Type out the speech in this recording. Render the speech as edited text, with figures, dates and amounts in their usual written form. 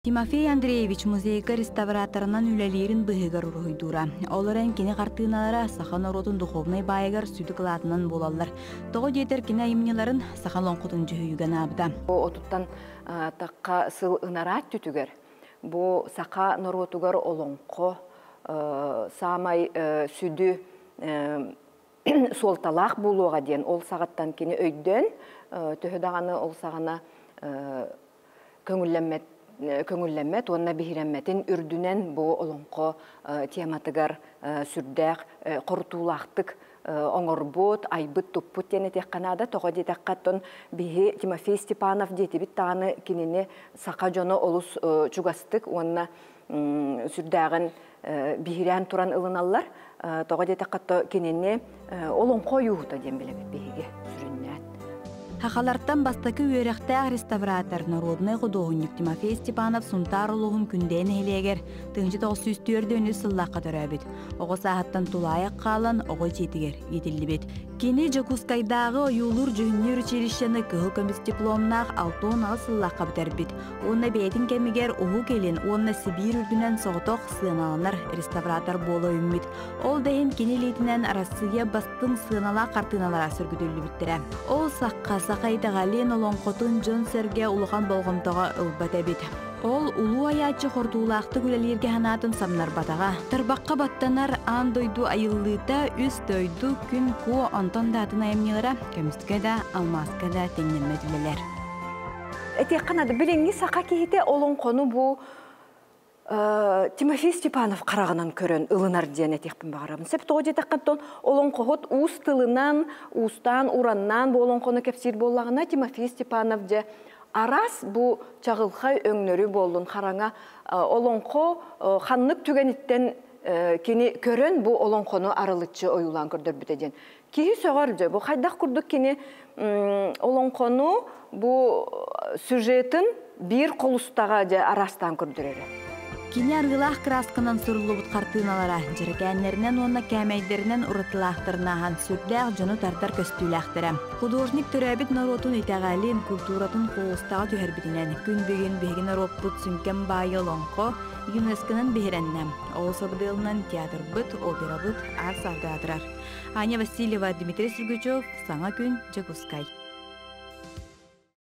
Тимофей Андреевич музейга реставраторынан үлэлиирин быһыгар уруһуйдуура. Ол эрэн кини хартыыналара саха норуотун духовнай баайыгар сүдү кылаатынан буолаллар. Тоҕо диэтэр кини айымньыларын саха олоҥхотун дьүһүйүүгэ анаабыта. Отуттан тахха сыл ынараат түтүгэр бу саха норуотугар олоҥхо саамай сүдү суолталаах буолуоҕа диэн ол саҕаттан кини өйдөөн төһө даҕаны ол саҕана көҥүллэммэт көҥүллэммэт уонна биһирэммэтин үрдүнэн бу олоҥхо тематыгар сүрдээх хорутуулаахтык оҥорбут, айбыт-туппут диэн этиэххэ наада. Тоҕо диэтэххэ, оттон биһи Тимофей Степанов диэтибит даҕаны кинини саха дьоно олус чугастык уонна сүрдээҕин биһирээн туран ылыналлар. Тоҕо диэтэххэ, то кинини олоҥхо ойууһута диэн билэбит биһиги сүрүннээн. Сахалартан бастакы үөрэхтээх реставратор, норуодунай худуоһунньук Тимофей Степанов Сунтаар улууһун Күндэ нэһилиэгэр 1904 сыллаахха төрөөбүт. Оҕо сааһыттан тулаайах хаалан оҕо дьиэтигэр иитиллибит. Кини Дьокуускайдааҕы ойуулуур-дьүһүннүүр училищены кыһыл көмүс дипломнаах 68 сыллаахха бүтэрбит уонна бэйэтин кэмигэр Уһук Илин уонна Сибиир үрдүнэн соҕотох сыаналанар реставратор буола үүммүт. Ол да иһин кини илиитинэн Арассыыйа бастыҥ сыаналаах хартыыналара сөргүтүллүбүттэрэ. Ол сахха саха итэҕэлин, олоҥхотун дьон-сэргэ улахан болҕомтоҕо ылбат эбит. Ол улуу айааччы хортуулаахтык үлэлииргэ санаатын самнарбатаҕа. Тарбахха баттанар аан дойду айыллыыта, үс дойду, күн куо, онтон да атын айымньылара көмүскэ да, алмааска да тэҥнэммэт үлэлэр. Этиэххэ наада, билиҥҥи саха киһитэ олоҥхону бу Тимофей Степанов хараҕынан көрөн ылынар диэн этиэхпин баҕарабын. Сөп тоҕо диэтэххэ, олоҥхоһут уус тылынан, уустаан, ураннаан бу олоҥхону кэпсиир буоллаҕына, Тимофей Степанов дьэ араас бу чаҕылхай өҥнөрү буоллун хараҥа олоҥхо ханнык түгэниттэн кини көрөн бу олоҥхону арылыччы ойуулаан көрдөрбүтэ диэн. Киһи сөҕөр дьэ бу хайдах курдук кини олоҥхону бу сюжетын биир холустаҕа дьэ араастаан көрдөрөрө. Кини арыылаах кыраасканан суруллубут хартыыналара дьэрэкээннэринэн уонна кээмэйдэринэн уратылаахтарын ааһан сүрдээх дьону тардар көстүүлээхтэрэ. Художник төрөөбүт норуотун итэҕэлин, культуратын холустаҕа түһэрбитинэн күн бүгүн биһиги норуоппут сүҥкэн баайы олоҥхо ЮНЕСКОнан биһирэннэ. Ол сабыдыалынан театрбыт, операбыт аар саарга аатырар. Аня Васильева, Дмитрий Сергучев, Саҥа күн, Дьокуускай.